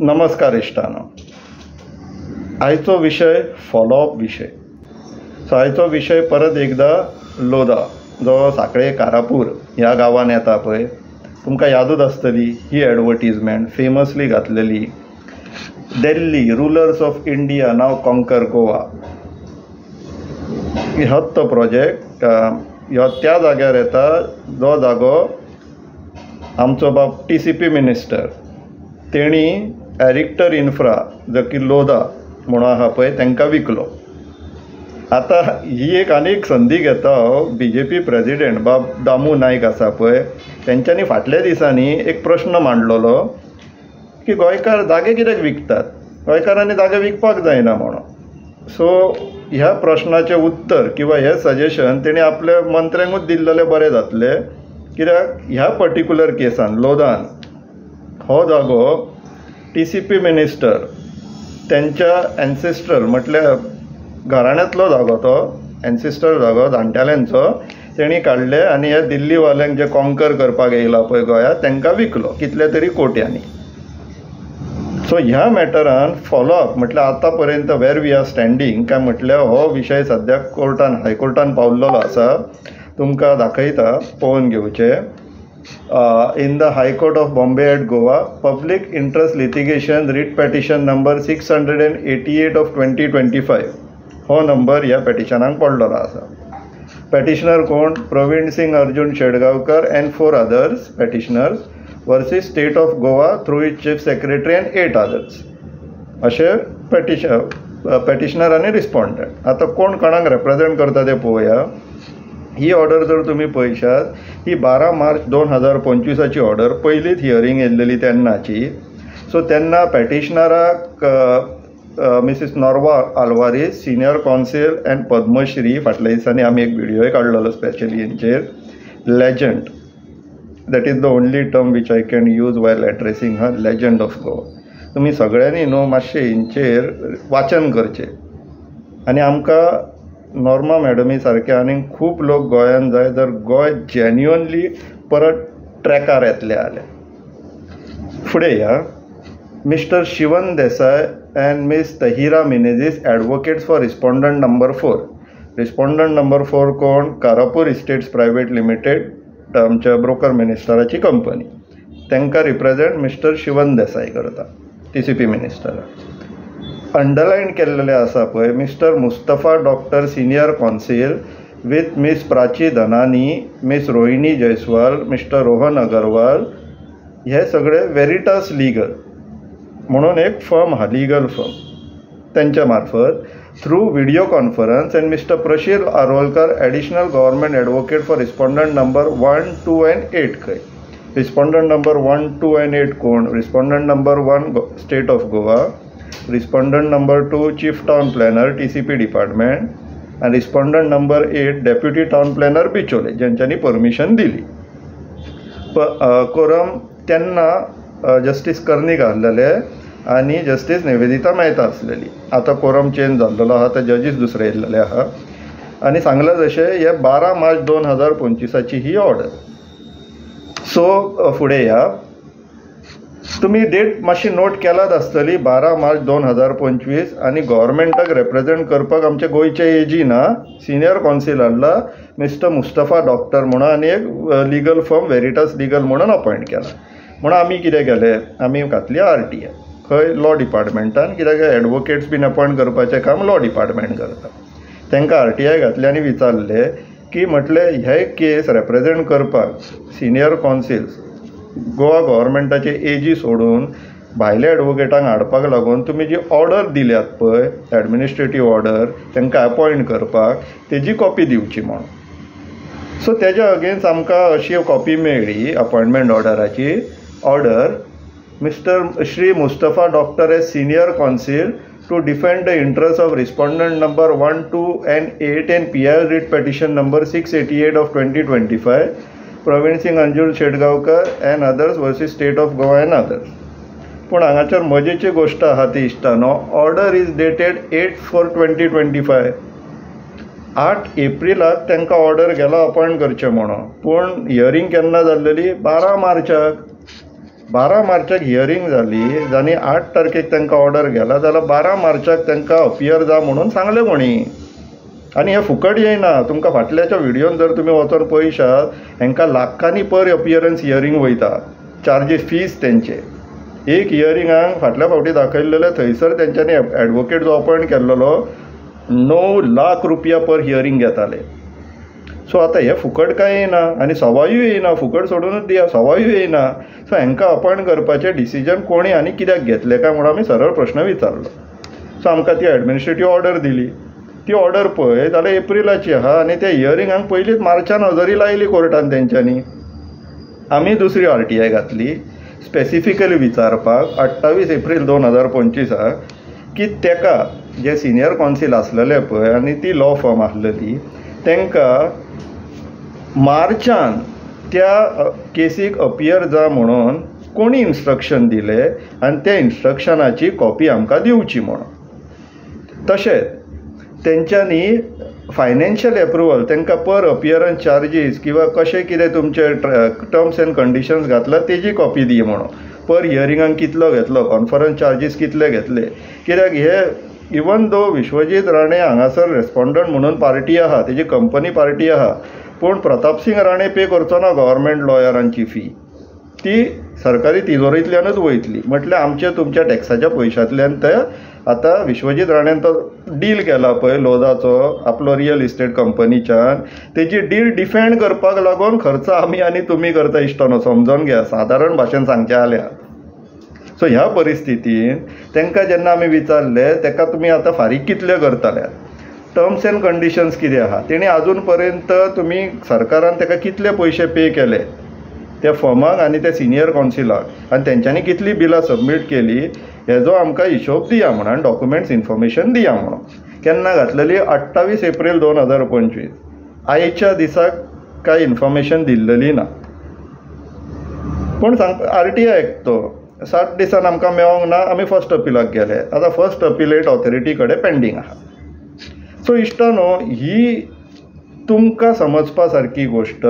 नमस्कार इश्टानो, आयचो विशय फॉलोअप विशय. सो आयचो विशय परत एकदा लोधा, जो सांखळे कारापूर ह्या गांवान येता पळय, तुमकां यादूच आसतली ही एडवर्टीजमेंट फेमसली घातलेली, Delhi rulers of India now conquer Goa. होच तो प्रोजेक्ट ह्यो त्या जाग्यार येता जो जागो आमचो बाब टीसीपी मिनिस्टर तेणी एरिक्टर इन्फ्रा जो की लोधा म्हणून आहा पळय तांकां विकलो. आतां ही एक आनी एक संदी घेता हांव, बीजेपी प्रेजिडेंट बाब दामू नायक आसा पळय, तेंच्यांनी फाटल्या दिसांनी एक प्रश्न मांडलेलो की गोंयकार जागे कित्याक विकतात, गोंयकारांनी जागे विकपाक जायना म्हणून. सो ह्या प्रश्नाचें उत्तर किंवा हें सजेशन तेणी आपल्या मंत्र्यांकूच दिल्लें बरें जातलें, कित्याक ह्या पर्टिक्युलर केसान लोधान हो जागो टीसीपी मिनिस्टर तेंच्या एन्सेस्ट्रल म्हटल्यार घराण्यांतलो जागो, तो एन्सेस्ट्रल जागो जाणटेल्यांचो तेणी काडले आनी ह्या दिल्लीवाल्यांक जे कॉन्कर करपाक येयला पळय गोंयांत तांकां विकलो कितले तरी कोट्यांनी. सो ह्या मॅटरान फॉलोअप म्हटल्यार आतां पर्यंत वेर we are standing काय म्हटल्यार हो विशय सद्याक कोर्टान, हायकोर्टान पावल्लो आसा. तुमकां दाखयता, पळोवन घेवचें. In the High Court of Bombay at Goa, public interest litigation writ petition number 688 of 2025 हो नंबर ह्या पेटिशनाक पडलेलो आसा. पेटिशनर कोण? Praveen Singh Arjun Shetgaonkar and 4 others petitioners versus state of Goa through its chief secretary and 8 others अशे petitioner आनी respondent. आतां कोण कोणाक रेप्रेजेंट करता तें पळोवया. ही ऑर्डर जर तुमी पळयशात, ही 12 मार्च 2025 ऑर्डर, पयलीच हियरींग येयल्लेली तेन्नाची. सो तेन्ना पेटिशनराक Mrs Norma Alvares, senior counsel and Padmashri, फाटल्या दिसांनी आमी एक व्हिडियोय काडलेलो specially हेंचेर, legend, that is the only term which I can use while addressing her, legend of Goa. तुमी सगळ्यांनी न्हू मातशें हेंचेर वाचन करचें आनी आमकां नॉर्मा मॅडमी सारके आनी खूब लोक गोंयांत जाय जर गोंय जेन्युअनली परत ट्रॅकार येतलें जाल्यार. फुडें या, Mister Shivan Desai and Miss Tahira Menezes advocates for respondent number 4. Respondent number 4 कोण? कारापूर इस्टेट्स प्रायवेट लिमिटेड, आमच्या ब्रोकर मिनिस्टराची कंपनी, तांकां रिप्रेजेंट मिस्टर शिवन देसाय करता, टीसीपी मिनिस्टराक. अंडरलायन केल्लेलें आसा पळय, Mister Mustafa doctor senior counsel with Miss Prachi Dhanani, Miss Rohini Jaiswal, Mister Rohan Agarwal, हे सगळे वेरिटास लिगल म्हणून एक फर्म आहा, लिगल फर्म, तेंच्या मार्फत through video conference and Mister Prashil Arolkar additional government advocate for respondent number 1, 2 and 8. खंय respondent number 1, 2 and 8 कोण? Respondent number 1 state of Goa, respondent number 2 chief town planner TCP department आनी respondent number 8 deputy town planner Bicholim, ज्यांच्यांनी permission दिली. Coram तेन्ना justice Karnik आसलेले आनी justice Nivedita Mehta आसलेली. आतां कोरम चेंज जाल्लेलो आहा, आतां जजीस दुसरे येयल्लेले आहा. आनी सांगलां जशें हे 12 मार्च 2025 ही ऑर्डर. सो फुडें या, तुमी डेट मातशी नोट केलात आसतली, 12 मार्च 2025 आनी गव्हर्मेंटाक रेप्रेजेंट करपाक आमच्या गोंयचे एजी ना सिनियर कॉन्सिल हाडला मिस्टर मुस्तफा डॉक्टर म्हणून आनी एक लिगल फर्म वेरिटास लिगल म्हणून अपॉयंट केला. म्हणून आमी कितें केलें, आमी घातली आरटीआय खंय लॉ डिपार्टमेंटान, कित्याक एडवोकेट्स बीन अपॉयंट करपाचें काम लॉ डिपार्टमेंट करता. तांकां आरटीआय घातली आनी विचारलें की म्हटलें हे केस रेप्रेजेंट करपाक सिनियर कॉन्सिल्स गोवा गव्हर्मेंटाचे एजी सोडून भायल्या एडवोकेटांक हाडपाक लागून तुमी जी ऑर्डर दिल्यात पळय एडमिनिस्ट्रेटीव ऑर्डर तांकां अपॉयंट करपाक तेजी कॉपी दिवची म्हणून. सो तेज्या अगेन्स्ट आमकां अशी कॉपी मेळ्ळी appointment ऑर्डराची. Order Mister Shri Mustafa doctor as senior counsel to defend the interest of respondent number 1, 2 and 8 and PIL writ petition number 688 of 2025 Praveen Singh Anjul Shetgaonkar and others versus state of Goa and others. पूण हांगाचर मजेची गोश्ट आहा ती इश्टानो, order is dated 8/4/2025. 8 एप्रिलाक तांकां order गेला appoint करचें म्हणून, पूण hearing केन्ना जाल्लेली? 12 मार्चाक. 12 मार्चाक हियरींग जाली आनी 8 तारखेक तांकां ऑर्डर गेला जाल्यार 12 मार्चाक तांकां अपियर जा म्हणून सांगलें कोणी. आनी हें फुकट येयना. तुमकां फाटल्याच्या व्हिडियोन जर तुमी वचोन पळयशात, हेंकां लाखांनी पर अपियरन्स हियरींग वयता, चार्जीस फीज तेंचे. एक हियरिंगाक फाटल्या फावटी दाखयल्लेले थंयसर तेंच्यांनी एडवोकेट जो अपॉयंट केल्लोलो 9 लाख रुपया पर हियरींग घेताले. सो आतां हें फुकट कांय येयना आनी सवायूय येयना, फुकट सोडूनच दिया, सवायूय येयना. सो हेंकां अपॉयंट करपाचें डिसिजन कोणी आनी कित्याक घेतलें काय म्हणून आमी सरळ प्रश्न विचारलो. सो आमकां ती एडमिनिस्ट्रेटीव ऑर्डर दिली. ती ऑर्डर पळय जाल्यार एप्रिलाची आहा आनी त्या हियरिंगाक पयलींच मार्चान हजरी लायली कोर्टान तेंच्यांनी. आमी दुसरी RTI घातली स्पेसिफिकली विचारपाक 28 एप्रील 2025 की तेका जे सिनियर कॉन्सिल आसलेले पळय आनी ती लॉ फर्म आसलेली तांकां मार्चान त्या केसीक अपियर जा म्हणून कोणी इन्स्ट्रक्शन दिले आनी त्या इन्स्ट्रक्शनाची कॉपी आमकां दिवची म्हणून. तशेंच तेंच्यांनी फायनान्शियल एप्रुवल तांकां पर अपियरन्स चार्जीस किंवा कशें कितें तुमचे टर्म्स एंड कंडिशन्स घातला तेजी कॉपी दी म्हणून. पर हियरिंगाक कितलो घेतलो, कॉन्फरन्स चार्जीस कितले घेतले. कित्याक हे इवन दो विश्वजीत राणे हांगासर रेस्पोंडंट म्हणून पार्टी आहा, तेजी कंपनी पार्टी आहा, पूण प्रतापसिंग राणे पे करचो ना गव्हर्मेंट लॉयरांची फी, ती सरकारी तिजोरींतल्यानूच वयतली. म्हटल्यार आमच्या तुमच्या टॅक्साच्या पयशांतल्यान ते आतां विश्वजीत राणेन तो डील केला पळय लोधाचो आपलो रियल इस्टेट कंपनीच्यान, तेजी डील डिफेंड करपाक लागून खर्च आमी आनी तुमी करता इश्टानो, समजून घ्या सादारण भाशेन सांगचें जाल्यार. सो ह्या परिस्थितीन तांकां जेन्ना आमी विचारलें ताका तुमी आतां फारीक कितले करतले, टर्म्स एंड कंडिशन्स कितें आहा, तेणी आजून पर्यंत तुमी सरकारान ताका कितले पयशे पे केले त्या फर्माक आनी त्या सिनियर कॉन्सिलाक आनी तेंच्यांनी कितली बिलां सबमीट केली हेजो आमकां हिशोब दिया म्हणून आनी डॉक्युमेंट्स इन्फॉर्मेशन दिया म्हणून. केन्ना घातलेली 28 एप्रील 2025. आयच्या दिसाक कांय इन्फॉर्मेशन दिल्लेली ना. पूण सांग RTI तो 60 दिसान आमकां मेळोंक ना, आमी फर्स्ट अपिलाक गेले. आतां फर्स्ट अपिलेट ऑथॉरिटी कडेन पेंडींग आहा. सो इश्टानो, ही तुमकां समजपा सारकी गोश्ट.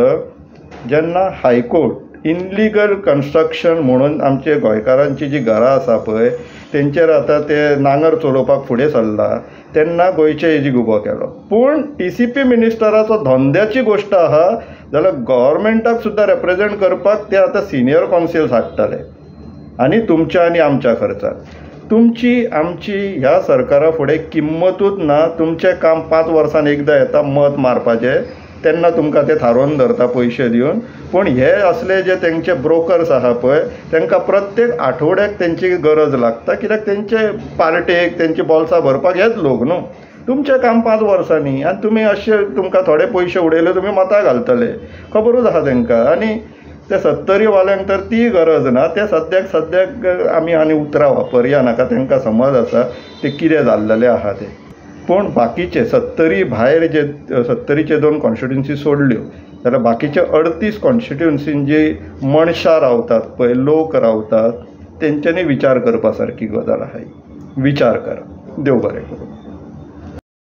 जेन्ना हायकोर्ट इनलिगल कन्स्ट्रक्शन म्हणून आमचे गोंयकारांची जी घरां आसा पळय तेंचेर आतां ते नांगर चलोवपाक फुडें सरला तेन्ना गोंयचे एजीक उबो केलो. पूण TCP मिनिस्टराचो धंद्याची गोश्ट आहा जाल्यार गव्हर्मेंटाक सुद्दां रेप्रेजेंट करपाक ते आतां सिनियर कॉन्सिल्स हाडटले आनी तुमच्या आनी आमच्या खर्चान. तुमची आमची ह्या सरकारा फुडें किंमतूच ना. तुमचें काम 5 वर्सान एकदां येता मत मारपाचें, तेन्ना तुमकां ते थारोवन धरता पयशे दिवन. पूण हे असले जे तेंचे ब्रोकर्स आहा पळय तांकां प्रत्येक आठवड्याक तेंची गरज लागता, कित्याक तेंचे पार्टेक तेंची बोल्सां भरपाक हेच लोक न्हू. तुमचें काम 5 वर्सांनी आनी तुमी अशे तुमकां थोडे पयशे उडयले तुमी मतां घालतले, खबरूच आहा तांकां. आनी ते 70 वाल्यांक तर ती गरज ना. ते सद्याक सद्याक आमी आनी उतरां वापरया नाका, तांकां समज आसा ते कितें जाल्लेलें आहा तें. पूण बाकीचे 70 भायर जे 70चे 2 कॉन्स्टिट्युन्सी सोडल्यो जाल्यार बाकीचे 38 कॉन्स्टिट्युन्सीन जी मनशां रावतात पळय, लोक रावतात, तेंच्यांनी विचार करपा सारकी गजाल आहा ही. विचार करा. देव बरें करूं.